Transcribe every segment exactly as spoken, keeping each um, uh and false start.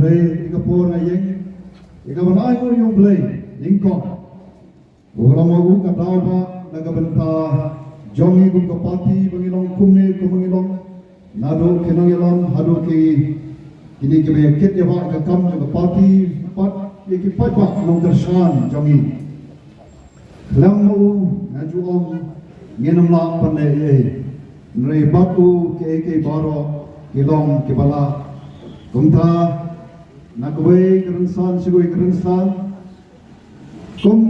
Blei, ïa ka por nga ïeng ïa ka ban ai nguh ïa U Blei nyngkong. U la ong u ka daw ba na ka bynta jong ngi kum ka party ba ngi long kumne kum ba ngi long. Naduh ki nongïalam haduh ki kine kiba ïa kit ïa ba ka kam jong ka party, pat ïa ki paidbah nongkyrshan jong ngi. Khlem ma u nga ju ong ngin ym lah ban leh ei ei. Hynrei bad u kiei kiei baroh ki long kiba lah. Kumta na kawei ka rynsan sha kawei ka rynsan, kum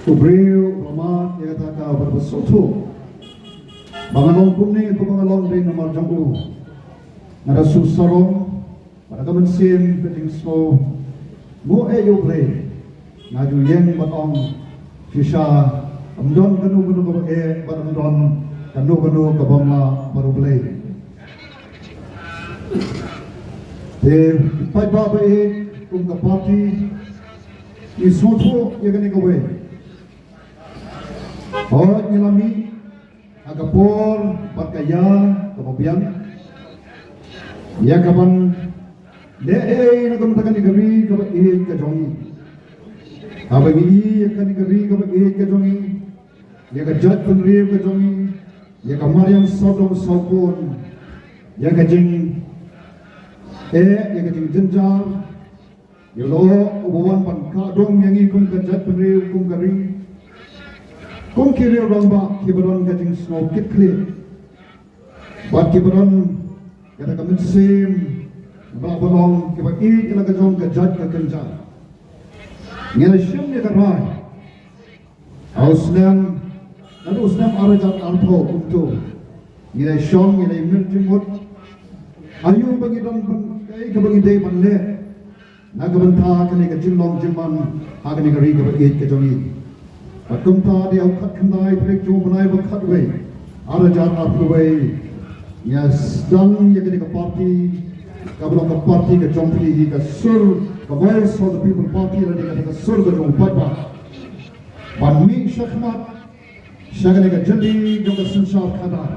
u briew ba mad ïa kata ka ba sngewthuh ba nga long kumne kumba nga long dei namar jong u. Nga da shu sarong bad ka mynsiem ka jingsngew nguh ïa U Blei, nga ju ïeng bad ong shisha, ym don kano kano kaba eh bad ym don kano kano kaba mla bad U Blei. Te paidbah ba ïeit, kum ka party ngi sngewthuh ïa kane kawei. Hooid, ngi la mih ha ka por bad ka ïa kaba biang ïa ka ban leh ei ei na ka bynta kane ka ri kaba ïeit ka jong ngi. Haba ngi ïa kane ka ri kaba ïeit ka jong ngi, ïa ka jaitbynriew ka jong ngi, ïa ka mariang sawdong sawkun, ïa ka jing eh, ïa ka jingjynjar, ïa lade uba wan ban kah dong ïa ngi kum ka jaitbynriew, kum ka ri, kum ki riew rangbah kiba don ka jingsngew kit khlieh bad kiba don kata ka mynsiem ba la ba long kiba ïeit ïa la ka jong ka jait ka kynja. Ngi la shim ïa ka rai ha u snem, naduh u snem ar hajar arphew kumto, ngi la shong, ngi la mih jingmut aïu ba ngi don ban, kaei kaba ngi dei ban leh na ka bynta kane ka jinglong jingman ha kane ka ri kaba ïeit ka jong ngi. Bad kumta dei ha u khatkhyndai tarik jong u bnai ba khatwei, ar hajar arphew wei, ngi sdang ïa kane ka party kaba long ka party ka jong phi, ka sur, ka Voice of the People Party, lane ka sur ka jong u paidbah, ban mih shakhmat sha kane ka jylli jong ka synshar khadar.